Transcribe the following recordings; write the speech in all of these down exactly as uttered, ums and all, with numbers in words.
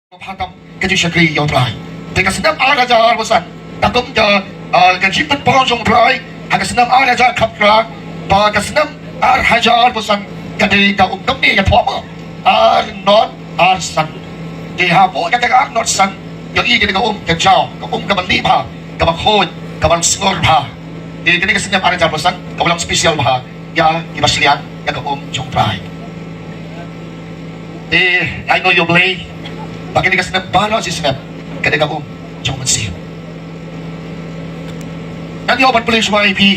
Pha tam ka jingshakri ïa U Trai. Te ka snem ar hajar arphew san, ka kum ka, ah, ka jingpynpaw jong U Trai ha ka snem ar hajar khatphra, bad ka snem ar hajar arphew san ka dei ka um kumne, ïathuh mo, ar nod ar san. Te hapoh kata ka ar nod san, ïohi kane ka um ka jaw, ka um kaba lieh bha, kaba khuid, kaba sngewbha. Te kane ka snem ar hajar arphew san kaba long special bha ïa kiba shiliang ïa ka um jong U Trai. Te ai nguh ïa U Blei ba kane ka snem baroh shi snem ka dei ka um jong U Mynsiem. Ngan ïoh ban pule shuwa ïa phi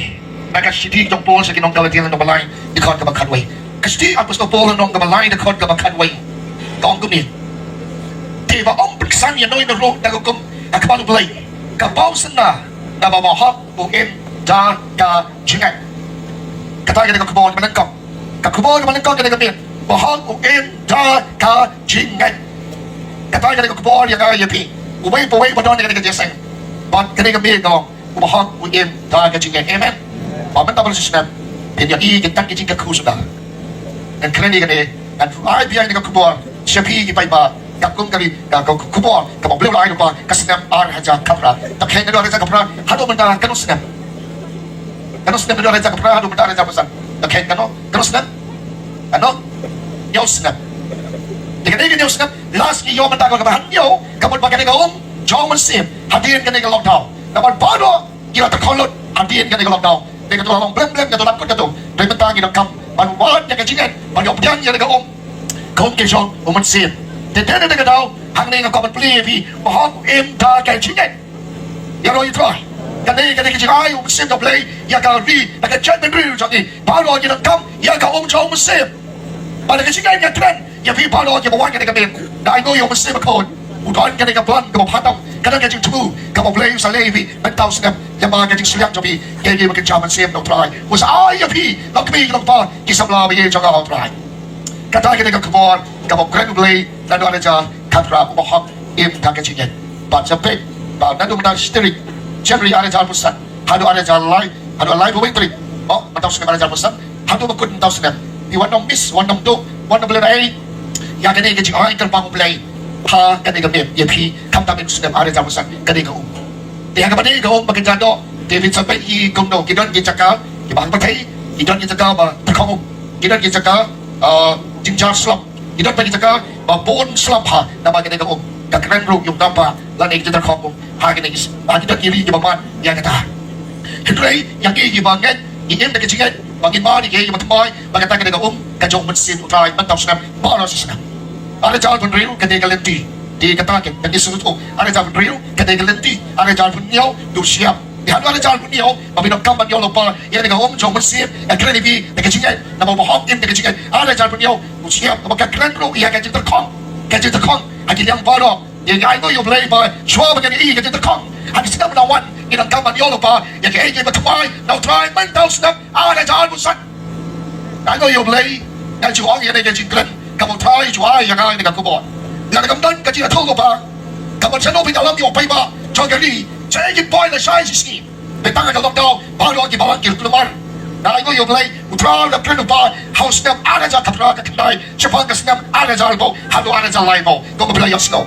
na ka shithi jong u Paul sha ki nong Galatia, lynnong ba lai, dkhot kaba khatwei. Ka shithi u Apostol Paul lynnong kaba lai, dkhot kaba khatwei, ka ong kumne: Te ba ym pynksan ïa uno uno ruh da ka hukum ha khmat U Blei, ka bawsynna naba bahok u im da ka jingngeit. Kata ka dei ka khubor kaba nyngkong. Ka khubor kaba nyngkong ka dei ka mut, bahok u im da ka jingngeit. Kata ka dei ka khubor ïa nga ïa phi, uwei pa uwei ba don ha kane ka jingïaseng. Bad ka dei ka mut ka long, u bahok u im da ka jingngeit. Amen. Ba mynta baroh shi snem phin ïohi ki tang ki jingkyrkhu shuh. Ngan kren ïa kane, ngan ai biang ïa kane ka khubor sha phi ki paidbah. Ka kum kane ka, ka khubor kaba U Blei u la ai lypa ka snem ar hajar khatphra. Te kheiñ naduh ar hajar khatphra haduh mynta katno snem? Katno snem naduh ar hajar khatphra haduh mynta ar hajar arphew san? Te kheiñ katno, katno snem? Katno? Hynñiew snem. Te kane ka hynñiew snem, last ngi ïoh mynta ka long kaba hynñiew, ka mut ba kane ka um jong U Mynsiem hadien kane ka lockdown. Namar baroh ki la tyrkhong lut hadien kane ka lockdown. Te kato la long blem blem, kato la kut kato. Te mynta ngi donkam ban wad ïa ka jingngeit, ban ïoh pdiang ïa ka um, ka um ka jong U Mynsiem. Te dei na kata ka daw hangne nga kwah ban plie ïa phi, bahok u im da ka jingngeit. Ïaroh ïa U Trai. Kane, kane ka jingai U Mynsiem jong U Blei ïa ka ri, ïa ka jaitbynriew jong ngi. Baroh ngi donkam ïa ka um jong U Mynsiem. Bad da ka jingngeit ngi kren ïa phi baroh kiba wan kane ka miet. Nga ai nguh ïa U Mynsiem Bakhuid, u don kane ka plan kaba bha tam, ka don ka jingthmu kaba U Blei u sa leh ïa phi mynta u snem, lem bad ka jingshiliang jong phi ïa kiba kynja mynsiem na U Trai. U sa ai ïa phi, long kmie long kpa, ki samla ba ïeit jong nga ha U Trai. Kata ka dei ka khubor kaba kren U Blei naduh ar hajar khatphra, u bahok im da ka jingngeit. Bad sa peit ba naduh mynta shi tarik January ar hajar arphew san haduh ar hajar lai, haduh laiphew wei tarik, oh, mynta u snem ar hajar arphew san, haduh ba kut mynta u snem, phi wat nym miss, wat nym duh, wat nym lehraei ïa kane ka jingai kyrpang U Blei ha kane ka miet ïa phi, khamtam ïa u snem ar hajar arphew san, ka dei ka um. Te ha kaba dei ka um ba kynja doh, te phin sa peit hi kumno, ki don ki jaka kiba hangpyrthei, ki don ki jaka ba tyrkhong um, ki don ki jaka, ah, jynjar slap, ki don pat ki jaka ba bun slap ha, namar kane ka um. Ka kren ruh ïa u namba lane ka jingtyrkhong um ha kine ki, ha ki don ki ri kiba mad ïa kata. Hynrei ïa ngi kiba ngeit, ngi im da ka jingngeit ba ngin mad ïa kiei kiba thymmai, ba kata ka dei ka um ka jong U Mynsiem U Trai mynta u snem baroh shi snem. Ar hajar arphew hynriew ka dei ka lynti, te kata ka dei ka sngewthuh. Ar hajar arphew hynriew ka dei ka lynti, ar hajar arphew hynñiew to shyiap. Te haduh ar hajar arphew hynñiew ba phi donkam ban ïoh lypa ïa kane ka um jong U Mynsiem, nga kren ïa phi da ka jingngeit, namar u bahok im da ka jingngeit. Ar hajar arphew hynñiew to shyiap, namar ka kren ruh ïa ka jingtyrkhong, ka jingtyrkhong ha ki liang baroh. Te nga ai nguh ïa U Blei ba shuwa ba ngi ïohi ka jingtyrkhong ha ki snem ba la wan, ngi donkam ban ïoh lypa ïa kiei kiei kiba thymmai na U Trai mynta u snem ar hajar arphew san. Nga ai nguh ïa U Blei, nga ju ong ïa kane ka jingkren kaba U Trai u ju ai ïa nga ïa kane ka khubor. Lada kam don ka jingïathuhlypa, ka ban shano phi ïalam ïa u paidbah jong ka ri, shaei kin poi lashai shisngi. Te tang ha ka lockdown baroh ki balang ki kulmar. Nga ai nguh ïa U Blei, U Trai u la kren lypa ha u snem ar hajar khatphra, ka khyndai shaphang ka snem ar hajar arphew haduh ar hajar laiphew. Ko U Blei ïohsngew.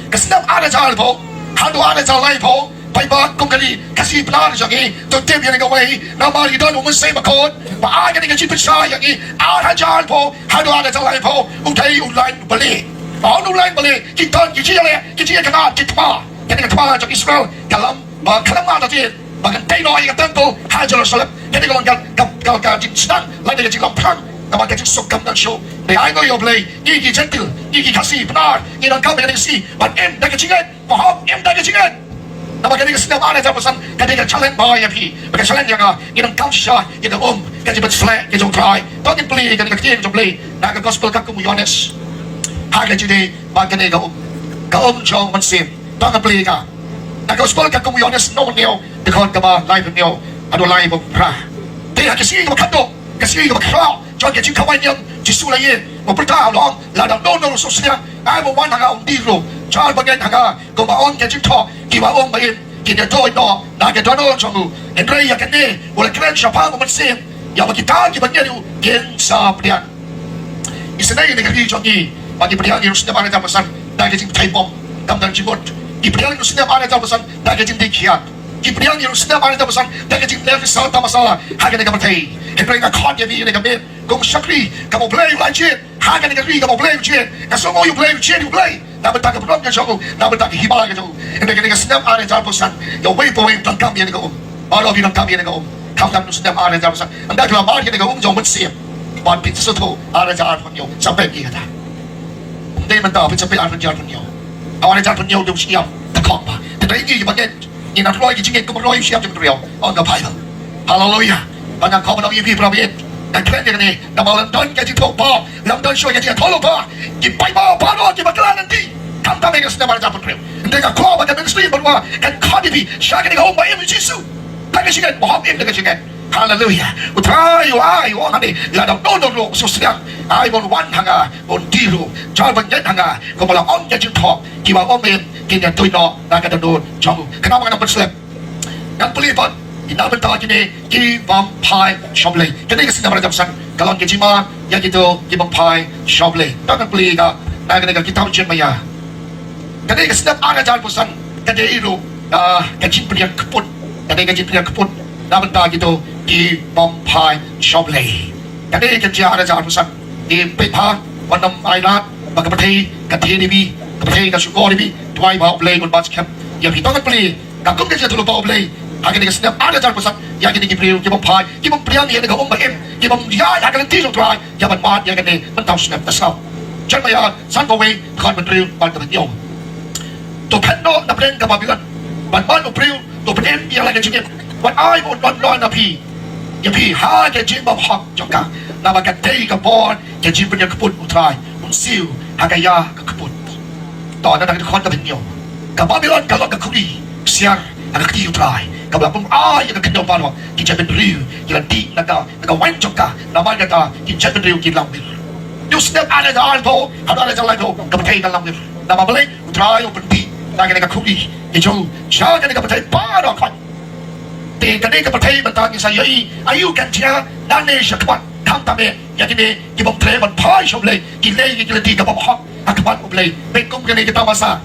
Ka snem ar hajar arphew haduh ar hajar laiphew, paidbah kum ka ri Khasi Pnar jong ngi, to tip ïa kane kawei, namar ngi don U Mynsiem Bakhuid ba ai kane ka jingpynshai ïa ngi, ar hajar arphew haduh ar hajar laiphew, u dei u lain balei. Ba un u lain balei, ki don ki jingïaleh, ki jingïakynad, ki thma. Kane ka thma jong Israel ka lam ba khlem mad ïa ka, ba kan tei noh ïa ka templ ha Jerusalem. Kane ka long ka, ka, ka, ka jingsdang lane ka jinglong phlang, kaba ka jingsuk kam nang shuh. Te ai nguh ïa U Blei, ngi ki Jentil, ngi ki Khasi Pnar, ngi donkam ïa kane ka sngi ban im da ka jingngeit, bahok im da ka jingngeit. Namar kane ka snem ar hajar arphew san ka dei ka challenge bha ïa phi, bad ka challenge ïa nga, ngi donkam shisha ïa ka um, ka jingpynsleh ka jong U Trai. To ngin pule ïa kane ka ktien jong U Blei na ka Gospel katkum u Ïoannis. Ha ka jingdei ba kane ka um, ka um jong U Mynsiem. To ngin pule ïa ka. Na ka Gospel katkum u Ïoannis lynnong hynñiew, dkhot kaba laiphew hynñiew haduh laiphew phra. Te ha ka sngi kaba khadduh, ka sngi kaba khraw jong ka jingkhawai niam, Jisu u la ïeng, u pyrta, u la ong, lada uno uno ruh u sngewsynei, ai ba un wan ha nga, un die ruh. Jar ba ngeit ha nga, kumba ong ka jingthoh, kiba ym ba im kin ïa duh noh na ka dohnud jong u. Hynrei ïa kane u la kren shaphang U Mynsiem, ïa ba kita kiba ngeit ïa u kin sa pdiang. Isynei ïa kane ka ri jong ngi ba ngi pdiang ïa u snem ar hajar arphew san, da ka jingthait bom, kam don jingmut. Ki pdiang ïa u snem ar hajar arphew san da ka jingdih khiah. Ki pdiang ïa u snem ar hajar arphew san da ka jingleh pisa tamasa ha kane ka pyrthei. Hynrei nga khot ïa phi kane ka miet, kum u shakri kaba U Blei u la jied ha kane ka ri kaba U Blei u jied. Nga sngew ïa U Blei u jied, U Blei na bynta ka burom ka jong u, na bynta ka hima ka jong u. Hynrei kane ka snem ar hajar arphew san, ïa uwei pa uwei u donkam ïa kane ka um. Baroh phi donkam ïa kane ka um. Khamtam u snem ar hajar arphew san. Ynda ki la mad ïa kane ka um jong u Mynsiem, bad phin sa sngewthuh ar hajar arphew hynñiew sa peit ïa kata. Ym dei mynta phin sa peit ar hajar arphew hynñiew. Ar hajar arphew hynñiew u dei u shyiap, te khong ba, te dei ngi kiba ngeit. Ngin ym roi ki jingngeit kumba roi u shyiap jong u briew. Ong ka Baibl. Haleluya. Ba nga khot ban ong ïa phi para bangeit, nga kren ïa kane namar lym don ka jingthoh pop, lym don shuh ka jingthoh lypa. Ki paidbah baroh kiba kylla lynti, khamtam ïa ka snem ar hajar arphew hynriew. Hynrei nga kwah ba ka ministry ba rua kan khot ïa phi sha kane ka um ba im u Jisu. Da ka jingngeit, ba hap im da ka jingngeit. Haleluya. U Trai u ai, u ong hangne, lada uno uno ruh u sngewsynei, ai ban wan ha nga, ban die ruh, jar ban ngeit ha nga, kumba la ong ka jingthoh, kiba ym im kin ïa tuid noh na ka dohnud jong u. Khnang ba ngan ym pynslem. Ngan plie pat na bynta kine ki bym phai sha U Blei. Kane ka snem ar hajar arphew san ka long ka jingma ïa kito ki bym phai sha U Blei. Te ngan plie ka na kane ka kitab Jeremaïah. Kane ka snem ar hajar arphew san ka dei ruh, ah, ka jingpynïar kput. Kane ka jingpynïar kput na bynta kito ki bym phai sha U Blei. Kane ka jia ar hajar arphew san. Ngi peit bha, wat nym ailad ba ka pyrthei ka thied ïa phi, ka pyrthei ka shukor ïa phi. Duwai ba U Blei un bat skhem ïa phi. Te ngan plie, ka kum ka jingïathuhlypa U Blei ha kane ka snem ar hajar arphew san ïa kine ki briew ki bym phai, ki bym pdiang ïa kane ka um ba im, ki bym ïaid ha ka lynti jong U Trai ïa ban mad ïa kane mynta u snem. Te sngap. Jeremaïah sanphew wei, dkhot hynriew bad ka hynñiew. To phet noh na pdeng ka Babilon, bad man u briew to pynim ïa la ka jingim, wat ai ba un don noh na phi, ïa phi ha ka jingbymhok jong ka, naba ka dei ka bor ka jingpynïar kput U Trai, un siew ha ka ïa ka kput. To na ka dkhot ka hynñiew. Ka Babilon ka long ka khuri ksiar ha ka kti U Trai, kaba la pynai ïa ka khyndew baroh, ki jaitbynriew ki la dih na ka, na ka waiñ jong ka, namar kata ki jaitbynriew ki lamwir. Ïa u snem ar hajar arphew haduh ar hajar laiphew ka pyrthei ka lamwir. Namar balei? U Trai u pyndih na kane ka khuri ka jong u sha kane ka pyrthei baroh khoit. Te kane ka pyrthei mynta ngi sa ïohi aïu kan jia nangne shakhmat, khamtam eh ïa kine ki bym treh ban phai sha U Blei, ki leh ïa ki lynti kaba bymhok ha khmat U Blei. Peit kum kane ka tamasa.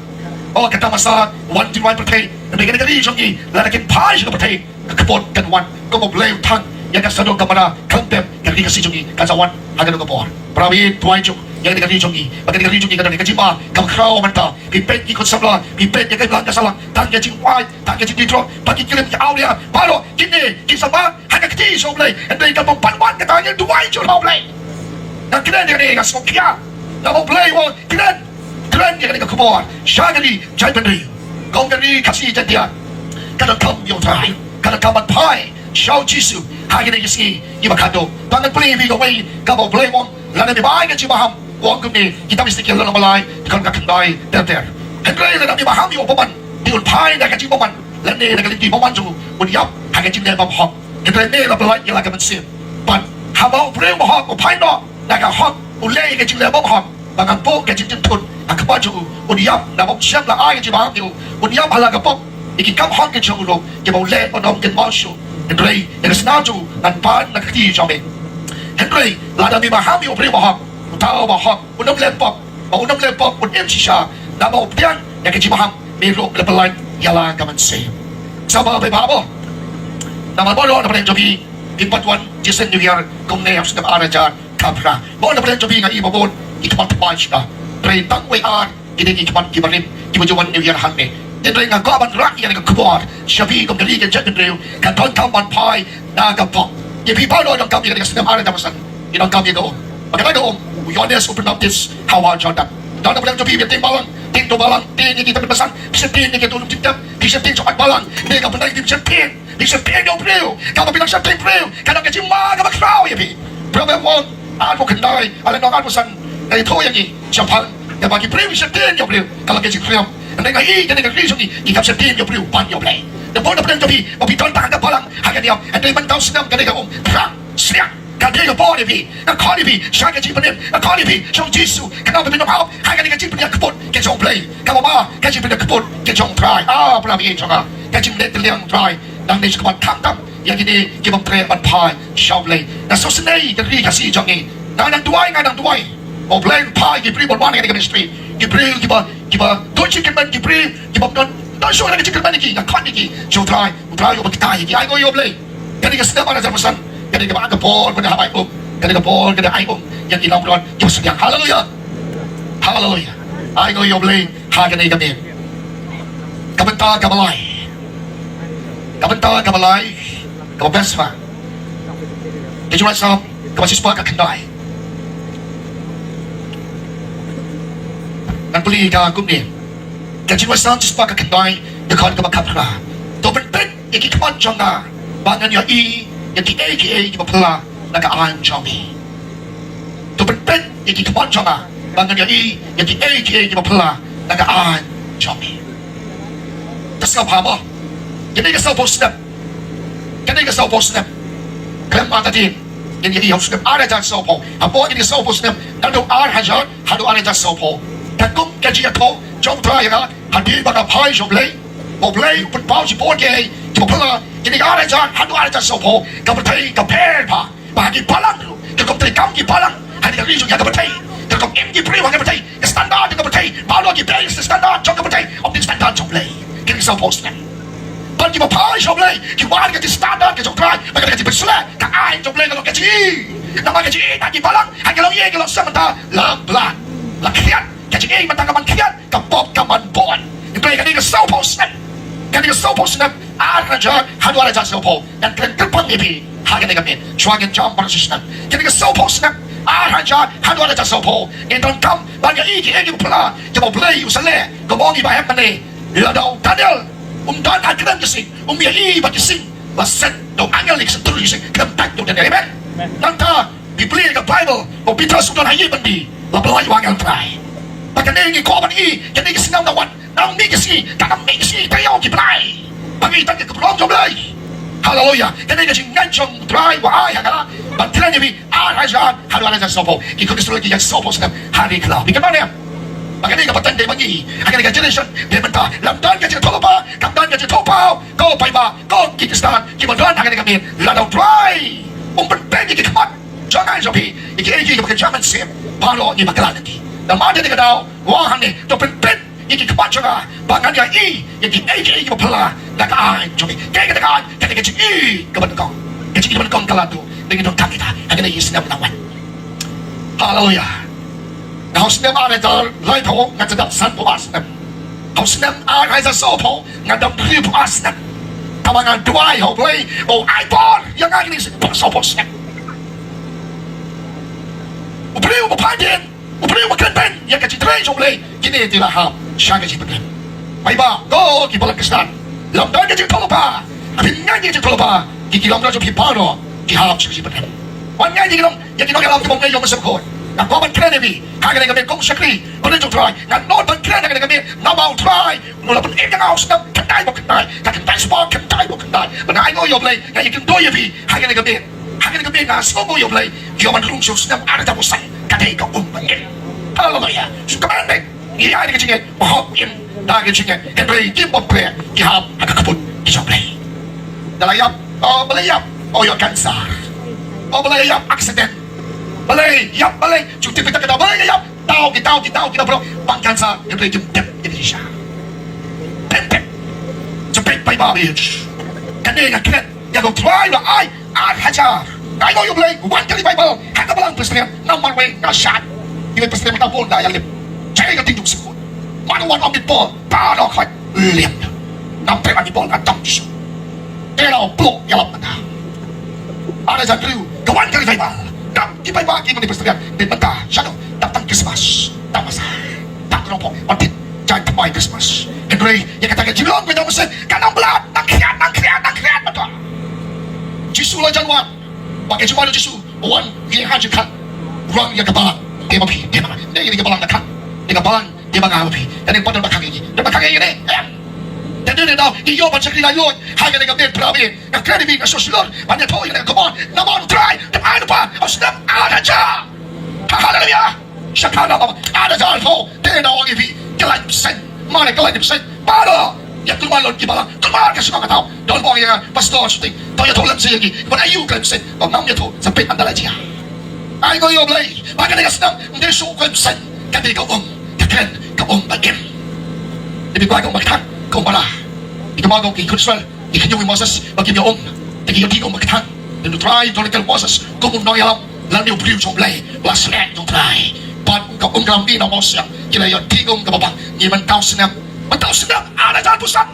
Oh, ka tamasa wan jingwan pyrthei. Hynrei kane ka ri jong ngi lada kin phai sha ka pyrthei, ka kput kan wan. Kum U Blei u thang ïa ka Sodom Gomorrah, khlem pep ka ri Khasi jong ngi kan sa wan ha kano ka por. Para bangeit, duwai jong ïa kane ka ri jong ngi, ba kane ka ri jong ngi ka don ïa ka jingma kaba khraw mynta. Phi peit ki khun samla, phi peit ïa ka imlang ka sahlang, tang ka jingwai, tang ka jingdih jrong, ba ki klim ki awria, baroh kine ki samla ha ka kti jong U Blei. Hynrei kaba pan wan kata, ngin duwai jur ha U Blei. Nga kren ïa kane, nga sngewkhia. Namar U Blei u ong kren, kren ïa kane ka khubor sha ka ri jaitbynriew. Kum ka ri Khasi Jaiñtia, ka donkam ïa U Trai, ka donkam ban phai sha U Jisu ha kine ki sngi kiba khatduh. Te ngan plie ïa phi kawei kaba U Blei u ong, lada me ai ka jingbaham, u ong kumne, kitab Esekiel lynnong ba lai, dkhot khyndai ter ter. Hynrei lada me baham ïa u bymman, te un phai da ka jingbymman lane da ka lynti bymman jong u, un ïap ha ka jingleh bymhok. Hynrei me la pyllait ïa la ka mynsiem. Bad haba u briew bahok u phai noh na ka hok, u leh ïa ka jingleh bymhok, ba ngan buh ka jingjynthut ha khmat jong u, un ïap, naba um shym la ai ka jingbaham ïa u, un ïap ha la ka pop ïa ki kam hok ki jong u ruh kiba u leh, un ym kynmaw shuh. Hynrei ïa ka snam jong u ngan pan na ka kti jong me. Hynrei lada me baham ïa u briew bahok, uta u bahok un ym leh pop, ba un ym leh pop, un im shisha, naba u pdiang ïa ka jingbaham, me ruh me la pyllait ïa la ka mynsiem. Sngewbha phi ba mo. Namar baroh na pdeng jong phi, phi pat wan jingïaseng New Year kumne ha u snem ar hajar khatphra. Baroh na pdeng jong phi nga i ba bun ki khmat thymmai shisha. Hynrei tang wei ar ki dei ki khmat kiba rim kiba ju wan New Year hangne. Hynrei nga kwah ban rah ïa kane ka khubor sha phi kum ka ri ka jaitbynriew ka donkam ban phai na ka pop. Ïa phi baroh donkam ïa kane ka snem ar hajar arphew san, ngi donkam ïa ka um. Ba kata ka um u Ïoannis u Baptist ha waw Jordan. Don na pdeng jong phi, phi tieng balang, tieng to balang, tieng ïa ki tymmen basan, phi sa tieng ïa ki to lum jingtep, phi sa tieng jong balang. Ne ka bnai phi sa tieng, phi sa tieng ïa u briew. Kaba phi nang sa tieng briew ka don ka jingma kaba khraw ïa phi. Proverb arphew khyndai, ha lynnong arphew san, ka ïathuh ïa ngi shaphang kaba ki briew ki sa tieng ïa u briew, ka long ka jingkhlem. Hynrei nga i kane ka ri jong ngi, ki kam sa tieng ïa u briew ban ïa U Blei. Te bun na pdeng jong phi ba phi don tang ha ka balang ha ka niam, hynrei mynta u snem kane ka um, phrang, sliang. Ka dei ka bor ïa phi, nga khot ïa phi sha ka jingpynim, nga khot ïa phi sha U Jisu, khnang ba phin ym hap ha kane ka jingpynïar kput ka jong U Blei, kaba ma ka jingpynïar kput ka jong U Trai. Ah, para bangeit jong nga, ka jingleh kylliang U Trai nangne shakhmat, khamtam ïa kine ki bym treh ban phai sha U Blei. Nga sngewsynei ka ri Khasi jong ngi. Nga nang duwai, nga nang duwai U Blei un phah ïa ki briew ban wan ha kane ka ministry. Ki briew kiba, kiba don jingkyrmen, ki briew kiba don, don shuh ka jingkyrmen ïa ki, nga khot ïa ki. Sha U Trai, U Trai uba kyntait ïa ki. Ai nguh ïa U Blei. Kane ka snem ar hajar arphew san, kane ka ba ka por ka da ai um, kane ka por ka da ai um ïa ki nongpynïaid kiba sngewthuh. Haleluya. Haleluya. Ai nguh ïa U Blei ha kane ka miet. Ka bynta kaba lai. Ka bynta kaba lai, kaba best ba. Ka jingwan sam kaba shispah ka khyndai. Ngan pule ka kumne. Ka jingwan sam shispah ka khyndai, ka khot kaba khatphra. To pynpeit ïa ki khmat jong nga ba ngan ïohi ïa kiei kiei kiba phylla na ka aiñ jong me. To pynpeit ïa ki khmat jong nga ba ngan ïohi ïa kiei kiei kiba phylla na ka aiñ jong me. Te sngewbha mo. Kine ki sawphew snem. Kine ki sawphew snem. Khlem artatien ngin ïohi ha u snem ar hajar sawphew. Hapoh kine ki sawphew snem, naduh ar hajar haduh ar hajar sawphew. Katkum ka jingïathuh jong U Trai ïa nga, hadien ba nga phai sha U Blei, U Blei u pynpaw shibun kiei kiei kiba phylla, kine ki ar hajar haduh ar hajar sawphew, ka pyrthei ka pher bha. Ba ha ki balang ruh, katkum treikam ki balang ha kane ka ri jong ngi, ha ka pyrthei, katkum im ki briew ha ka pyrthei, ka standard jong ka pyrthei, baroh ki base standard jong ka pyrthei, ym dei standard jong U Blei. Kine ki sawphew snem. Bad kiba phai sha U Blei ki wan ka jingstad ka jong U Trai, bad ka jingpynsleh ka aiñ jong U Blei ka long ka jingïeit. Namar ka jingïeit ha ki balang, ha ki longïing ki longsem mynta la blad, la khriat. Ka jingïeit mynta ka ban khriat, ka pop ka ban bun. Ngi pule kane ka sawphew snem, kane ka sawphew snem, ar hajar haduh ar hajar sawphew. Ngan kren kyrpang ïa phi ha kane ka miet. Shuwa ngin jam baroh shi snem, kane ka sawphew snem, ar hajar haduh ar hajar sawphew, ngin donkam ban ïohi kiei kiei kiba phylla kiba U Blei u sa leh. Kumba ong i Bah Hep mynne, lada u Daniel um don ha kren ki sing, um ïohi bad ki sing, la set da u angel ïa ki seng tur ki sing, khlem thait da u Daniel. Amen. Nangta phi pule ka Baibl, u Petros u don ha ïing byndi, la pynlait u angel Trai. Ba kane ngi kwah ban i, kane ka snem na wan, na ym mih ki sngi, ka ym mih ki sngi, taïew ki bnai, ba ngi tang ka burom jong U Blei. Haleluya. Kane ka jingngeit jong U Trai ba ai ha nga ban kren ïa phi, ar hajar haduh ar hajar sawphew. Ki khun Israel ki ïaid sawphew snem ha ri khlaw. Phi kynmaw ne em? Ba kane ka pateng dei ma ngi ha kane ka generation dei mynta. Lam don ka jingthoh lypa, kam don ka jingthoh paw. Ko paidbah, ko ki Khristan kiba don ha kane ka miet, lada U Trai um pynpeit ïa ki khmat jong nga jong phi, ïa kiei kiei kiba kynja mynsiem, baroh ngi bakla lynti. Namar kane ka daw u ong hangne, to pynpeit ïa ki khmat jong nga ba ngan ïohi ïa kiei kiei kiba phylla na ka aiñ jong me. Kaei kata ka aiñ? Kata ka jingïeit kaba nyngkong, ka jingïeit kaba nyngkong ka la duh. Ngi donkam kita ha kane ka snem na wan. Haleluya. Nga ha u snem ar hajar laiphew nga dap sanphew ar snem. Ha u snem ar hajar sawphew nga dap hynriewphew ar snem. Kaba nga duwai ha U Blei ba u ai bor ïa nga kine sawphew snem. U briew uba phai dien, u briew uba kren beiñ ïa ka jingtrei jong U Blei, kine te la hap sha ka jingpyndem. Paidbah, ko ki balang Khristan, lam don ka jingthoh lypa, ha phi ngeit ïa ka jingthoh lypa, ki ki lam don jong phi baroh ki hap sha ka jingpyndem. Wan ngeit ïa ki nong, ïa ki nongïalam kiba ym ïoh mynsiem bakhuid. Nga kwah ban kren ïa phi ha kane ka miet kum u shakri bynriew jong U Trai. Nga nud ban kren ha kane ka miet namar U Trai u la pynim ïa nga ha u snem khyndai bad khyndai, ka khyndai spah khyndai bad khyndai. Bad nga ainguh ïa U Blei, nga ïakynduh ïa phi ha kane ka miet. Ha kane ka miet nga sngewnguh ïa U Blei. Ki ong ban rung sha u snem ar hajar arphew san ka dei ka um ba im. Haleluya. Shu kmen beit. Ngi ïaid da ka jingngeit ba hok im da ka jingngeit. Hynrei kim bym khleh, ki hap ha ka kput ka jong U Blei. Da la ïap, oh, balei ïap? Oh, ïoh cancer. Oh, balei ïap? Accident. Balei ïap? Balei? Shu tip beit ka daw balei ïap. Daw ki, daw ki, daw ki, daw baroh ban cancer. Hynrei kim tip ïa ka jingshisha. Tip, tip. Jepit bai ba bit. Kane nga kren ïa ka U Trai ba ai ar hajar. Nga ainguh ïa U Blei, wan ka revival ha ka balang Presbyterian. Namar wei nga shad ïa ka Presbyterian, ka bun da ïa lip. Jai ka ding duk sukut. Mano wan ong bit bol, baroh khoit lip. Ngam treh wan bit bol, nga dam Jisu. Te la u pluh ïalap mynta. Ar hajar hynriew ka wan ka revival. Dap ki paidbah ki mane Presbyterian. Te mynta shadoh, dap tang Christmas, dap masa, dap ka nongpop, ban tip jaiñ thymmai Christmas. Hynrei ïa kata ka jinglong ka jong u mynsiem ka nang blad, nang khriat, nang khriat, nang khriat mynta. Jisu la jan wan. Ba ka jingwan u Jisu u wan ïa ka jingkhat, rwang ïa ka balang. Te ma phi, te ma nga. Dei ïa ka balang da khat. Ïa ka balang te ma nga ma phi. Kane pat don ba khang ïa ngi. Don ba khang ïa ngi ne? Em. Te dei ne daw ngi ïoh ban shakri laitluid ha kane ka miet phra miet. Nga kren ïa phi, nga sngewshlur ban ïathuh ïa kane ka khubor namar U Trai. Te ai lypa ha u snem ar hajar. Ha, haleluya. Shakha na ba ar hajar arphew. Te daw ngi phi, ka lai bseiñ. Mane ka lai bseiñ. Baroh ïa kulmar lut ki balang. Kulmar ka shnong ka thaw. Don ba ong ïa nga, Pastor Shooting, to ïathuh lem sha ïa ki. Ban aïu ka lai bseiñ? Ba ngam ïathuh, sa peit ynda la jia. Ai nguh ïa U Blei ba kane ka snem ym dei shuh ka um saiñ, ka dei ka um, ka kren, ka um ba im. Te phi kwah ka um ba kthang, ka um ba la. Phi kwah ka um ki khun Israel, ki khun ïa u Moses ba kim ïa um, te ki ïa die ka um ba kthang. Te U Trai u ong ïa u Moses, kum u nongïalam lane u briew jong U Blei, u la sleh jong U Trai. Bad ka um ka la mih na u Moses, ki la ïa die ka um kaba bang. Ngi mynta u snem, mynta u snem ar hajar arphew san,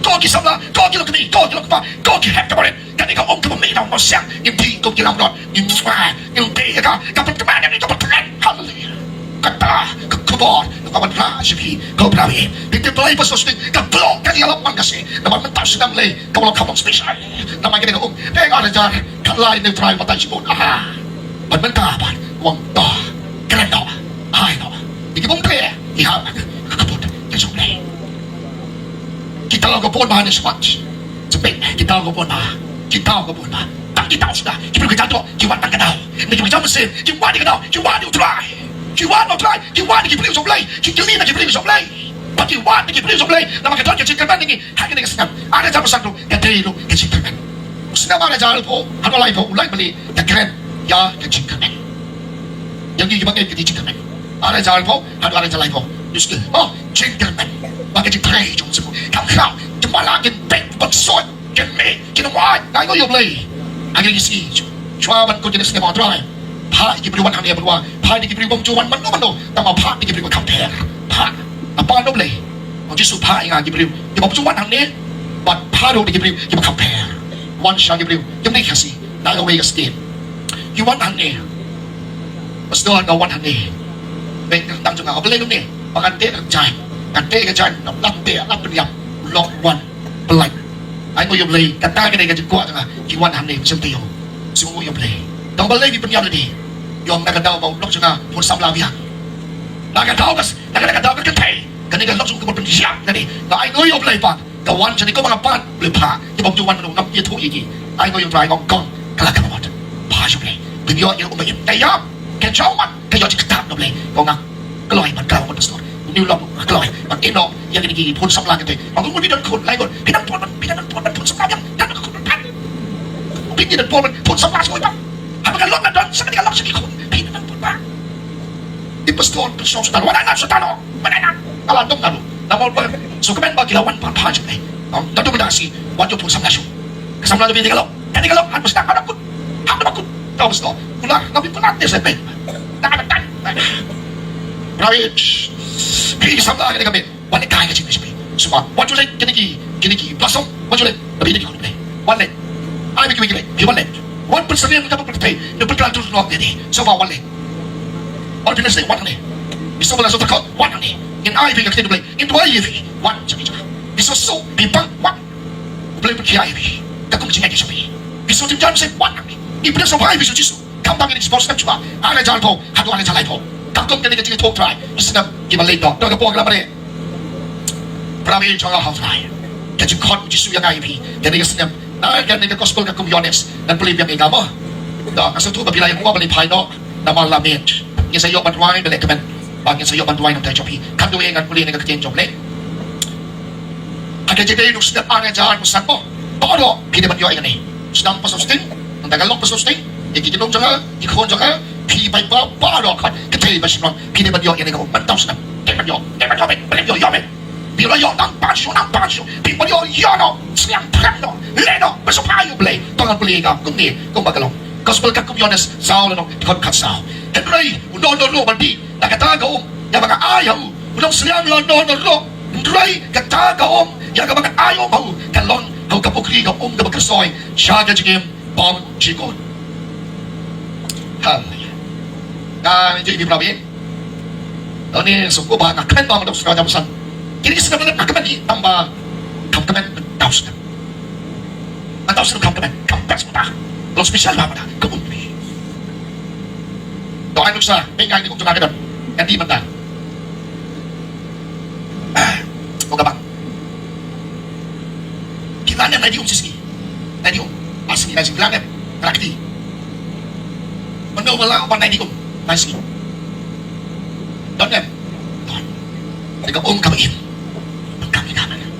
ko ki samla, ko ki lok kmie, ko ki lok kpa, ko ki hep ka barit, kane ka um kaba mih na u Moses, ngim die kum ki lamrot, ngim swai, ngim die ïa ka, ka pynkmen ïa ngi, ka pynkmen. Haleluya. Kata ka khubor kaba wanrah sha phi, ko para bangeit. Te U Blei ba sosting, ka bloh ka ïalam man ka sngi. Namar mynta u snem lei kaba long kaba special. Namar kane ka um, te ar hajar khatlai ne U Trai u batai shibun. Aha. Bad mynta pat u ong to, kren to, ai to. Ïa ki bym treh, ïa ka kput ka jong U Blei. Kita ka bun ba ha ne smat. Sempit, kita ka bun ba. Kita ka bun ba. Tang kita suda. Ki briew ka jaitbynriew ki wan tang ka daw. Ki briew ka jaitbynriew ki wan ïa ka daw. Ki wan ïa U Trai. Ki wan ïa U Trai. Ki wan ïa ki briew jong U Blei. Ki kylli na ki briew jong U Blei. Ba ki wan ïa ki briew jong U Blei. Namar ka don ka jingkyrmen ïa ngi ha kane ka snem. Ar hajar arphew san ruh ka dei ruh ka jingkyrmen. U snem ar hajar arphew haduh laiphew u lai bali ka kren ïa ka jingkyrmen. Ïa ngi kiba ngeit ka jingkyrmen. Ar hajar arphew haduh ar hajar laiphew. Ïa u snem oh jingkyrmen. Ba ka jingtrei jong u snem kam khraw. Jingmala kin pek ban soi. Kynmaw, kynmaw, ngai ngoi ïa U Blei. Agi isi, shuwa ban kut kine snem U Trai. Phah ïa ki briew wan hangne ban wad, phah ïa ki briew bym ju wan mano mano, tang ba phah ïa ki briew ba kham pher. Phah, Kpa U Blei. Ong Jisu phah ïa nga ki briew kiba bym ju wan hangne, bad phah ruh ïa ki briew kiba kham pher. Wan sha ki briew, kim dei Khasi, na kawei ka state. Ki wan hangne. Pastor nga wan hangne. Bad ka tang jong nga, U Blei kumne, ba kan teh ka jaiñ, kan teh ka jaiñ, lap teh, lap pynïap, lok wan. Pynlait. Ai nguh ïa U Blei, kata ka dei ka jingkwah jong nga. Ki wan hangne, sngewthuh ïa u. Sngewthuh ïa U Blei. Tang balei ki pynïap lade. Ïa na ka daw ba u lok jong nga pun samla biang. Na ka daw ka, na ka, na ka daw ka kynthei. Kane ka lok jong ka pynïap lade. Nga ai nguh ïa U Blei pat. Ka wan shane kumba nga pat, U Blei phah. Ki bym ju wan mano ngam ïathuh ïa ki. Ai nguh ïa U Trai, ngong kong. Ka la ka mot. Phah sha U Blei. Pynïap ïa u ba im. Ka ïap. Ka jaw mat. Ka ïoh jingkyrkhu U Blei. Ko nga kloi ban khlaw ko pastor. Une u lok kloi ban ïehnoh ïa kine ki pun samla kite. Ko ngi don khun lai khun. Phi don pun, phi don pun, pun samla biang. Don khun pun. Phi don pun, pun samla sngewbha. Haba ka lok la don sa kane ka lok sa ki khun. Phi don pun ba. I pastor pun song stan. Wan anak stan. Wan anak. Ka la dong ka lu. Namar ba sngewkmen ba ki la wan pha pha jong phi. Don don da si wan jong pun samla shu. Ka samla jong phi ka lok. Kane ka long, han ba sdang, han ba kut. Han ba kut. Ka ba sdang. Ular, nga pynpaw te se peit. Tang, tang, tang. Praise. Phi samla kane ka met. Wan leit kai ka jingmut jong phi. Sngewbha. Wan ju leit kine ki, kine ki blossom. Wan ju leit. Napi kine ki khun blei. Wan leit. Ai, phi, phi, phi, phi, wan leit. Wan pynsyriem ka ba pyrthei. Ngi pynkylla tur noh kane. Sngewbha wan leit. Wan phi leit wan hangne. Phi sngewbha la sngewthuh wan hangne. Ngin ai phi ka ktien blei. Ngin duwai ïa phi. Wan jong phi jong. Phi sngewsuk, phi pang, wan. U Blei u pynkhia ïa phi. Ka kum jingngeit jong phi. Phi sngewthuh jam seh wan. Ngi pdiang sngewbha ïa phi Jisu. Khamtam ïa ngi sbor snem shuwa. Ar hajar arphew haduh ar hajar laiphew. Ka kum kane ka jingïathuhkhana. Ki snem kiba leit noh. Don ka por ka la mareh. Para bangeit jong nga ha U Trai. Ka jingkhot Jisu ïa nga ïa phi. Kane ka snem. Na kane ka gospel ka kum Ïoannis. Ngan pule biang ïa ka mo. Nga sngewthuh ba phi la ïa mo ba la phai noh. Namar la miet. Ngin sa ïoh ban duwai ba leh kmen. Ba ngin sa ïoh ban duwai na ka bynta jong phi. Khamtam ïa ngan pule na ka ktien jong U Blei. Ha ka jingdei u snem ar hajar arphew san mo. Baroh phi dei ban ïoh ïa kane. Sdang Pastor Sting, nangta ka long Pastor Sting, ïa ki kynhun jong nga, ki khun jong nga, phi paidbah baroh ka kynthei ba shynrang, phi dei ban ïoh ïa kane ka um, mynta u snem. Dei ban ïoh, dei ban ïoh, dei ban ïoh, ïoh, ïoh. Phi la ïoh nang pan shuh, nang pan shuh. Phi ban ïoh, ïoh noh, sngewthuh noh, leh noh, ba sngewbha ïa U Blei. To ngan pule ïa ka kumne, kumba ka long. Gospel ka kum Ïoannis saw lynnong dkhot khatsaw. Hynrei u don don ruh ban dih na kata ka um ïa ba nga ai ha u. U nongsynshar u la don don ruh. Hynrei kata ka um ïa kaba nga ai um ha u ka long ha u ka pukri ka um kaba kyrsoi sha ka jingim bymjukut. Haleluya. Nga ïa phi para bangeit. Tang ne sngewbha nga kmen ba nga dok sngewbha jam san. Kine ki sngewbha nga kmen hi tang ba kam kmen tang sngewbha. Nga tau sngewbha kam kmen, kam kmen sngewbha. Long special ba mynta ka um phi. To ai nuksa, peit nga ïa kane ka um jong nga ka don. Ngan dih mynta. Ko ka bang. Ki la nang ai dih um shisha. Ai dih um. Ai shisha, ai shisha. Ki la nang. Ka la kti. Mano ba la ban ai dih um. Ai shisha. Don em. Don. Ai ka um kaba im. Ka um kaba im.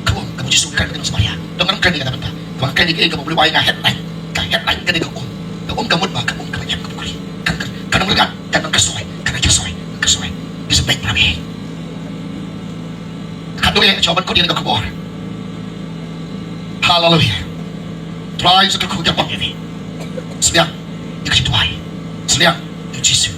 Ka um kaba Jisu ka kren ha Samaria. Don, ngan kren ïa kata mynta. Kaba kren ïa ka um kaba Blei ïa nga headline. Ka headline ka dei ka um. Ka um ka mut ba ka um kaba im kaba kri. Ka soi, ka soi, ka soi. Ka soi. Ka soi. Ka doi ïa ka ban kut ïa ka khubor. Haleluia. Trai sa ka khubor ka pang ïa phi. Sliang ïa ka jingduwai. Sliang ïa u Jisu.